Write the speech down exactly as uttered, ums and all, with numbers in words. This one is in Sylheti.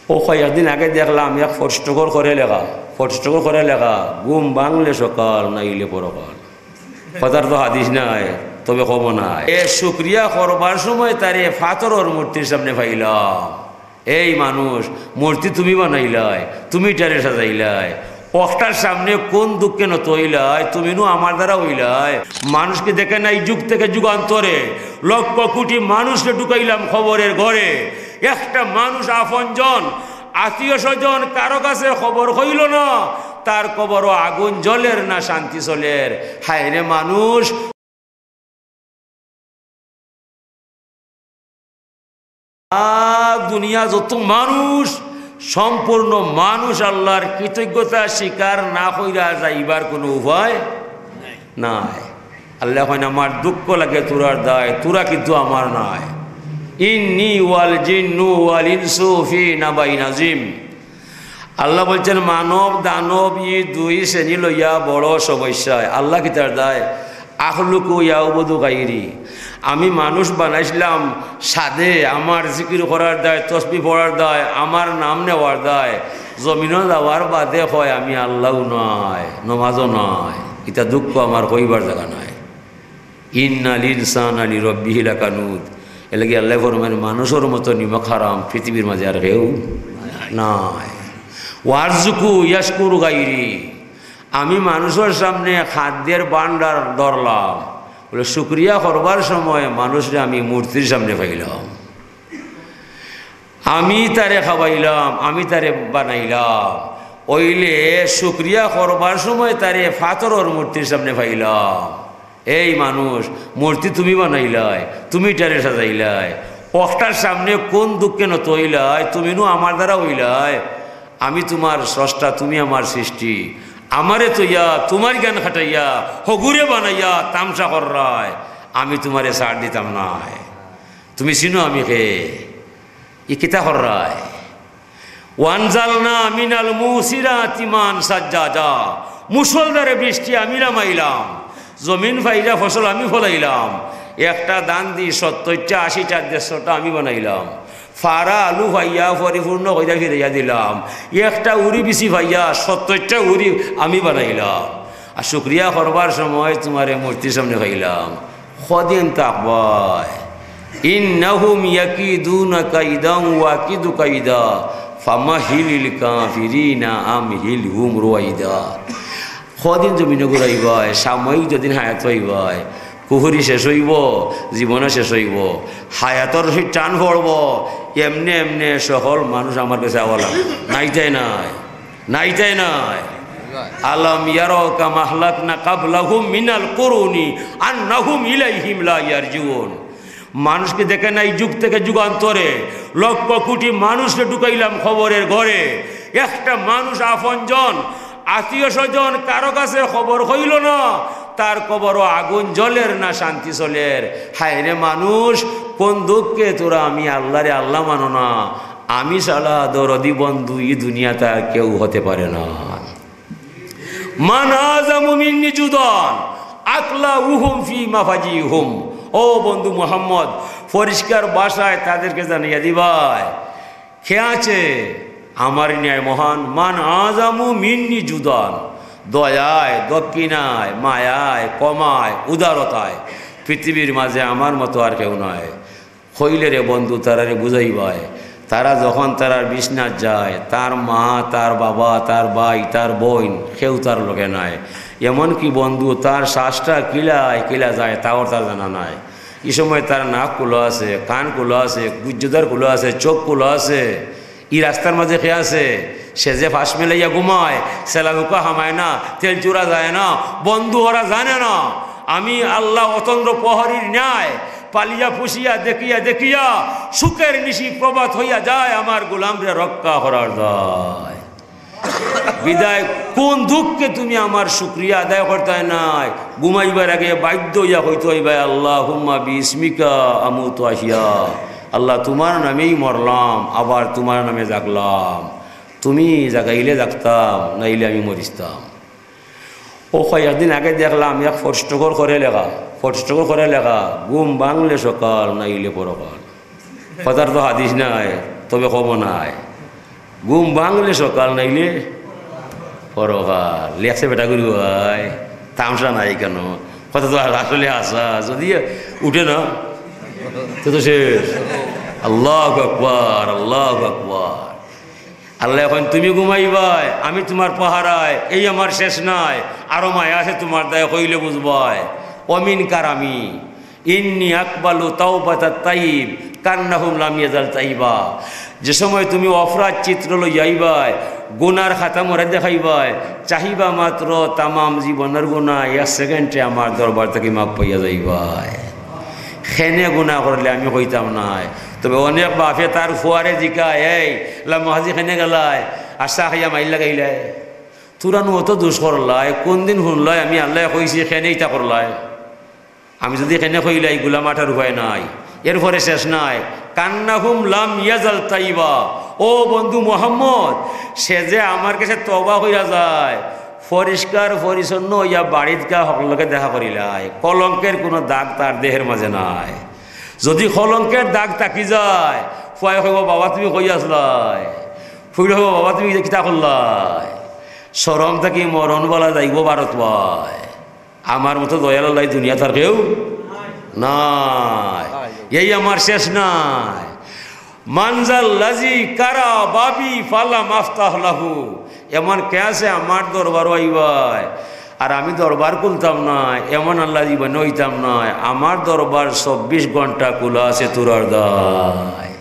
ও কয়, একদিন আগে দেখলাম এক ফটস্টকর করে লেখা, ফটস্টকর করে লেখা, "ঘুম ভাঙলে সকাল, নাইলে পরকাল।" কথার তো হাদিস নাই, তবে কম নাই। এ শুকরিয়া করবার সময় তারে পাথরর মূর্তির সামনে পাইলাম। এই মানুষ, মূর্তি তুমি বানাইলায়, তুমি ইটারে সাজাইলায়, অকটার সামনে কোন দুঃখে নত অইলায়, তুমি নু আমার দ্বারা অইলায়। মানুষকে দেখে নাই যুগ থেকে যুগান্তরে, লক্ষ কোটি মানুষরে ঢুকাইলাম কবরের ঘরে, একটা মানুষ আপনজন, আত্মীয় স্বজন কারো কাছে খবর হইল না, তার কবরও আগুন জ্বলের না শান্তি চলের। হায় রে মানুষ, আ, দুনিয়া যত মানুষ, সম্পূর্ণ মানুষ আল্লাহর কৃতজ্ঞতা স্বীকার না কইরা যাইবার কোনো উপায় নাই। আল্লাহ কইন, "আমার দুঃখ লাগে তোরার দায়, তোরা কিন্তু আমার নায়।" ইন্নি ওয়াল জিন্নু ওয়াল ইনসু ফি নাবাইন আজিম। আল্লাহ বলছেন, মানব দানব ই দুই শ্রেণী লইয়া বড় সমস্যায়। আল্লাহ কিতার দায়? আখলুকু ইয়াউবুদু গাইরি। আমি মানুষ বানাইছিলাম সাদে, আমার জিকির করার দায়, তসবি পড়ার দায়, আমার নাম নেওয়ার দায়। জমিনো যাওয়ার বাদে কয়, "আমি আল্লাহও নাই, নমাজও নাই।" ইতা দুঃখ আমার কইবার জাগা নাই। ইন্নাল ইনসানা লিরাব্বিহি লাকানুদ। এরলাগি আল্লাহ ফরমাইন, মানুষর মতো নিমক হারাম পৃথিবীর মাঝে আর কেউ নাই। ওয়ারজুকু ইয়াশকুরু গাইরি। আমি মানুষর সামনে খাদ্যের ভান্ডার ধরলাম, বলে শুকরিয়া করবার সময় মানুষরে আমি মূর্তির সামনে পাইলাম। আমি তারে খাওয়াইলাম, আমি তারে বানাইলাম, অইলে শুকরিয়া করবার সময় তারে পাথরর মূর্তির সামনে পাইলাম। এই মানুষ, মূর্তি তুমি বানাইলায়, তুমি ইটারে সাজাইলায়, অকটার সামনে কোন দুঃখে নত অইলায়, তুমি নু আমার দ্বারা অইলায়। আমি তোমার স্রষ্টা, তুমি আমার সৃষ্টি। আমারে থইয়া, তোমার জ্ঞান খাটাইয়া, হগুরে বানাইয়া তামশা কররায়, আমি তোমারে ছাড় দিতাম নায়। তুমি চিনো আমি কে? ই কিতা কররায়? ওয়ানজালনা মিনাল মুসিরাতি মান সাজ্জাজা। মুষলধারে বৃষ্টি আমি নামাইলাম, জমিন ফাইরা ফসল আমি ফলাইলাম। একটা ধান দি সত্তরটা, আশিটা, দেড়শোটা আমি বানাইলাম। ফারা আলু ফাইয়া পরিপূর্ণ কইরা ফিরাইয়া দিলাম। একটা উরি বিচি ফাইয়া সত্তরটা উরি আমি বানাইলাম। আর শুকরিয়া করবার সময় তোমারে মূর্তির সামনে পাইলাম। কদিন থাকবায়? ইন্নাহুম ইয়াকিদুনা কাইদান ওয়া আকিদু কাইদা, ফামাহিলিল কাফিরিনা আমহিলহুম রুয়াইদা। কদিন জমিনো ঘুরাইবায়? সাময়িক যদিন হায়াত পাইবায়, কুফুরি শেষ অইবো, জীবনও শেষ অইবো, হায়াতর সহিত টান পড়বো, এমনে এমনে সকল মানুষ আমার কাছে আওয়া লাগবো। নাইতায় নায়, নাইতায় নায়। আলাম ইয়ারাও কাম আহলাকনা কাবলাহুম মিনাল কুরুনি আন্নাহুম ইলাইহিম লা ইয়ারজিউন। মানুষকে দেখে নাই যুগ থেকে যুগান্তরে, লক্ষ কোটি মানুষরে ঢুকাইলাম কবরের ঘরে, একটা মানুষ আপনজন, আত্মীয় স্বজন কারো কাছে খবর হইল না, তার কবরও আগুন জ্বলের না শান্তি চলের। হায় রে মানুষ, কোন দুঃখে তোরা আমি আল্লাহরে আল্লাহ মানো না? আমি ছাড়া দরদি বন্ধু ই দুনিয়াতে আর কেউ হতে পারে না। মান আজামু মিন্নি জুদান আকলা উহুম ফি মাফাজিহুম। ও বন্ধু মোহাম্মদ, পরিষ্কার ভাষায় তাদেরকে জানিয়ে দিবায়, কে আছে আমার ন্যায় মহান? মান আজামু মিন্নি জুদান, দয়ায়, দক্ষিণায়, মায়ায়, ক্ষমায়, উদারতায় পৃথিবীর মাঝে আমার মতো আর কেউ নাই। কইলে রে বন্ধু, তারারে বুঝাইবায়, তারা যখন তারার বিছনাত যায়, তার মা, তার বাবা, তার ভাই, তার বইন, কেউ তার লগে নাই। এমনকি বন্ধু, তার শ্বাসটা কিলায় কিলা যায়, তাও তার জানা নাই। ই সময় তার নাক খুলা আছে, কান খুলা আছে, গুজ্জদার খুলা আছে, চোখ খুলা আছে। ই রাস্তার মাঝে কে আছে? সে যে ফাঁস মেলাইয়া ঘুমায়, সেলাহুকা হামায় না, তেল চুরা যায় না, বন্ধু ওরা জানে না। আমি আল্লাহ অতন্দ্র প্রহরীর ন্যায় পালিয়া পুষিয়া দেখিয়া দেখিয়া সুখের নিশি প্রভাত হইয়া যায়, আমার গোলামরে রক্ষা করার দায়। বিদায় কোন দুঃখে তুমি আমার শুকরিয়া আদায় করতায় নায়? ঘুমাইবার আগে বাধ্য হইয়া কইতে হইবায়, "আল্লাহুম্মা বিইসমিকা আমুতু ওয়া আহইয়া।" আল্লাহ, তোমার নামেই মরলাম, আবার তোমার নামে জাগলাম। তুমি জাগাইলে জাগতাম, নাইলে আমি মরিস্তাম। ও কয়, একদিন আগে দেখলাম এক ফটস্টকর করে লেখা, ফটস্টকর করে লেখা, "ঘুম ভাঙলে সকাল, নাইলে পরকাল।" কথার তো হাদিস নাই, তবে কম নাই। ঘুম ভাঙলে সকাল, নাইলে পরকাল। লেখছে বেটা গুরু ভাই, তামশা নাই কেন? কথা তো আসলে হাছা, যদি উঠে না, তো, তো শেষ। আল্লাহু আকবার, আল্লাহু আকবার। আল্লায় কইন, "তুমি ঘুমাইবায়, আমি তুমার পাহারায়, এই আমার শেষ নাই, আরো মায়া আছে তুমার দায়, কইলে বুঝবায়।" ওমিন কারামি, ইন্নি আকবালু তাওবাতাত তাইব, কান্নাহুম লাম ইয়াজাল তাইবা। যে সময় তুমি অপরাধ চিত্র লইয়া আইবায়, গুনার খাতা মোরে দেখাইবায়, চাহিবা মাত্র তামাম জীবনর গুনা এক সেকেন্ডে আমার দরবার থাকি মাফ পাইয়া যাইবায়। খেনে গুনা করলে আমি কইতাম নায়, তবে অনেক বাফে তার ফুয়ারে জিকায়, "এই লাম্মাজি খেনে গেলায়, আর চা খাইয়া মাইর লাগাইলায়, তুরানু অত দুষ করলায়, কোন দিন হুনলায় আমি আল্লায় কইছি খেনে ইতা করলায়?" আমি যদি খেনে কইলাই, গুলাম আটার উপায় নাই, এরপরে শেষ নাই। কান্নাহুম লাম ইয়াজাল তাইবা। ও বন্ধু মোহাম্মদ, সে যে আমার কাছে তওবা কইরা যায়, পরিষ্কার পরিচ্ছন্ন অইয়া বাড়িত গিয়া হকলর লগে দেখা করিলায়, কলঙ্কের কোনো দাগ তার দেহের মাঝে নাই। যদি কলঙ্কের দাগ থাকি যায়, ফুয়ায় কইবো, "বাবা, তুমি কই আছলায়?" ফুড়িয়ে কইবো, "বাবা, তুমি কিতা করলায়?" শরম থাকি মরণ বালা যাইবো ভারত ভাই। আমার মতো দয়াল আল্লাহ এই দুনিয়াত আর কেউ নাই। এই আমার শেষ নাই। মানজাল লাজি কারা বাবি ফালাম আফতাহ লাহু। এমন কে আছে আমার দরবারো আইবায়, আর আমি দরবার খুলতাম নায়, এমন আল্লাহ জীবনে অইতাম নায়। আমার দরবার চব্বিশ ঘন্টা খোলা আছে তুরার দায়।